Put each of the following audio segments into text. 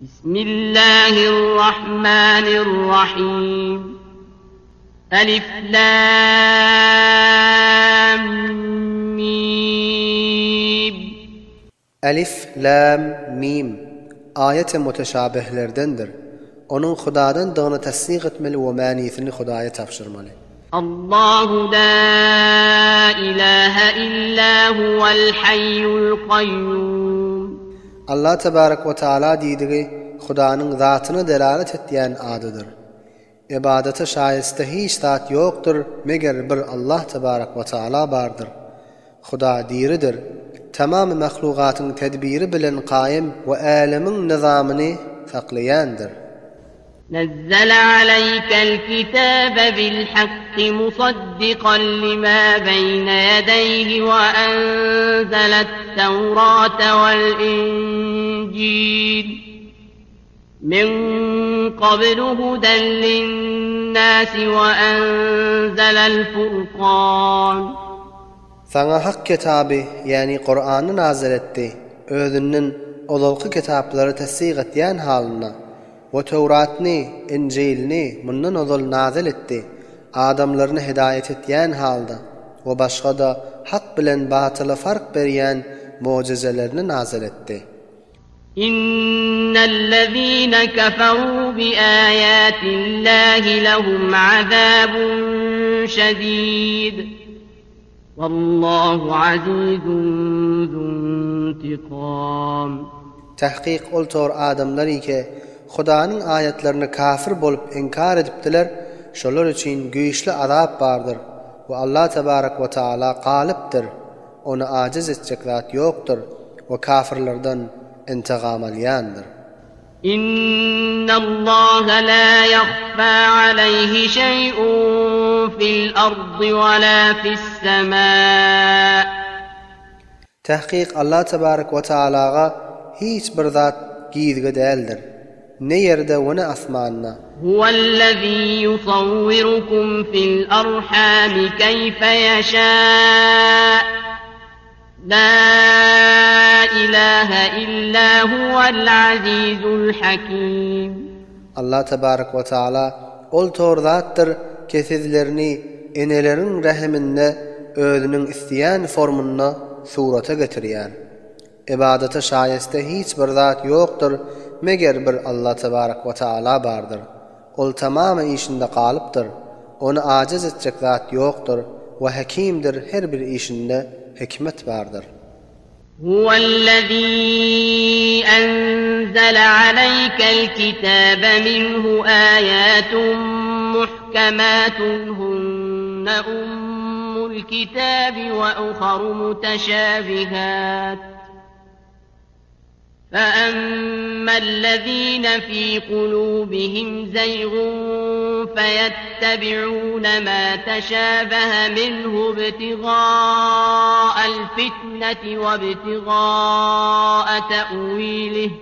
Bismillahirrahmanirrahim. Elif Lam Mim. Elif, Lam, Mim aýat-y muteşabihlerdendir. Onuň Hudadandygyny tassyk etmeli we manysyny Hudaýa tabşyrmaly. Allahu la ilahe illa huwel haýýul kaýýum. Allah tebarek we taala diýdigi Hudanyň zatyna delalet etýän adydyr. Ybadata şaýysta hiç zat ýokdur, meger bir Allah tebarek we taala bardyr. Huda diridir. Tamamy mahlugatyň tedbiri bilen kaýym we älemiň nyzamyny saklaýandyr. Nezzele aleýkel kitabe bil hakki musaddikan lima beýne ýedeýhi we enzelet tewrate vel injil. Min qablu huden linnâsi we enzelel furkan. Saňa Hak kitaby, ýagny Kurany nazyl etdi, özünden ozalky kitaplary tassyk etýän halynda, we Töwratny, Injilni mundan ozal nazyl etdi, adamlaryny hidaýat etýän halda, we başga-da hak bilen batyla fark berýän mugjyzalaryny nazyl etdi. Innellezine keferu bi âyâtillâhi lehum azâbun şedîd. Wallâhu azîzun zuntikâm. Tahkyk ol tor adamlar ike Hudanyň aýatlaryny kafir bolup inkar edipdiler, şolar üçin güýçli azap bardyr we Allah tebarek we taala galypdyr. Ony ajiz etjek zat ýokdur we kafirlerden intigam alýandyr. Innallaha la ýahfa aleýhi şeý'un fil ardy we la fis-semâ. Tahkyk Allah tebarek we taalaga hiç bir zat gizgi däldir. Ne ýerde we ne asmanda. Huwellezî yusawwirukum fil arhami keýfe ýeşâ. Lâ ilâhe illâ huwel azîzul hakîm. Allah tebarek we taala Ol tor zatdyr ki sizlerini eneleriň rähiminde özüniň isleýän formunda surata getirýär. Ybadata şaýeste hiç bir zat ýokdur, meger bir Alla tebarek we taala bardyr. Ol tamamy işinde galypdyr. Ony ajiz etjek zat ýokdur we Hekimdir her bir işinde hikmet bardyr. Huwellezî enzele aleýkel kitâbe minhu âyâtun muhkemâtun hunne ummul kitâbi we uharu muteşâbihât. فَأَمَّا الَّذ۪ينَ ف۪ي قُلُوبِهِمْ زَيْغٌ فَيَتَّبِعُونَ مَا تَشَابَهَ مِنْهُ ابْتِغَاءَ الْفِتْنَةِ وَابْتِغَاءَ تَأْوِيلِهِ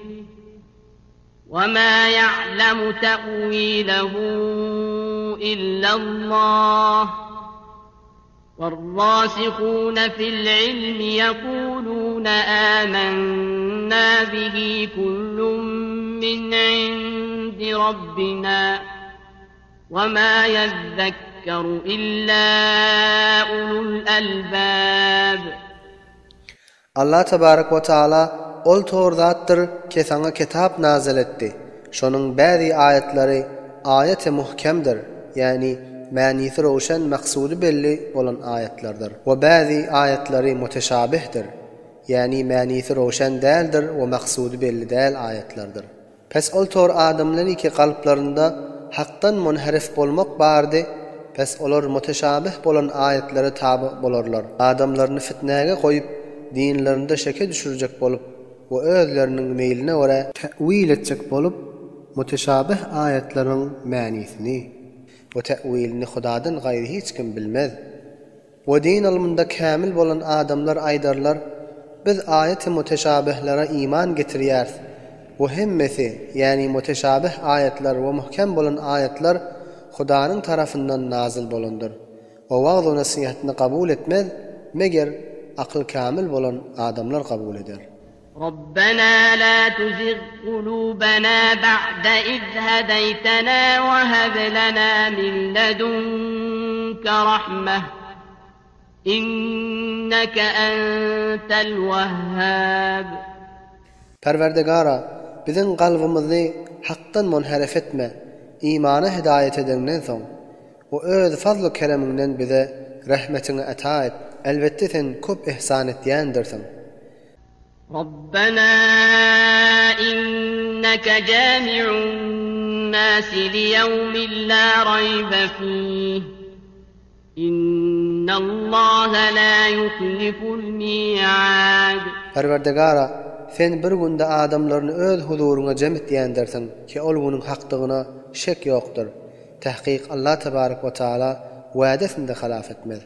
وَمَا يَعْلَمُ تَأْوِيلَهُ إِلَّا اللَّهُ وَالرَّاسِخُونَ فِي الْعِلْمِ يَقُولُونَ آمَنَّا بِهِ كُلٌّ مِّنْ عِندِ رَبِّنَا وَمَا يَذَّكَّرُ إِلَّا أُولُو الْأَلْبَابِ. Allah tebarek we taala Ol tor zatdyr ke saňa kitap nazyl etdi. Şonuň bäzi aýatlary aýaty muhkemdir, ýagny mänysy röwşen maksudy belli bolan aýatlardyr. We bäzi aýatlary muteşabihdir, ýagny mänysy röwşen däldir we maksudy belli däl aýatlardyr. Pes ol tor adamlary ki kalplarynda Hakdan munherif bolmak bardy, pes olar muteşabih bolan aýatlara taby bolarlar. Adamlaryny fitnäge goýup, dinlerinde şeke düşürjek bolup we özleriniň meýline görä te'wil etjek bolup, muteşabih aýatlaryň mänisini we te'wilini Hudadan gaýry hiç kim bilmez. We din ylmynda kämil bolan adamlar aýdarlar, Biz aýaty muteşabihlere iman getirýäris we hemmesi, ýäni muteşabih aýatlar we muhkem bolan aýatlar Hudanyň tarapyndan nazyl bolandyr we wagz-u nesihatny kabul etmez, meger akyl kämil bolan adamlar kabul eder. Rabbena la tuzig kulubena ba'de iz hedeytena ve heb lena min ledunke rahmeh. Inneke entel wehhab. Perwerdigara, biziň kalbymyzy Hakdan munherif etme, imana hidaýat edeniňden soň, we Öz fazl-u keremiňden bize rehmetiňi ata et, elbetde Sen köp ihsan etýändirsiň. Rabbena inneke jami'un-nasi liýewmin la raýbe fih. Innallaha la yuhliful mi'ad. Perwerdigara, Sen bir günde adamlaryny Öz huzuryňa jem etýändirsiň ki ol günüň hakdygyna şek ýokdur. Tahkyk Allah tebarek we taala wädesinde halaf etmez.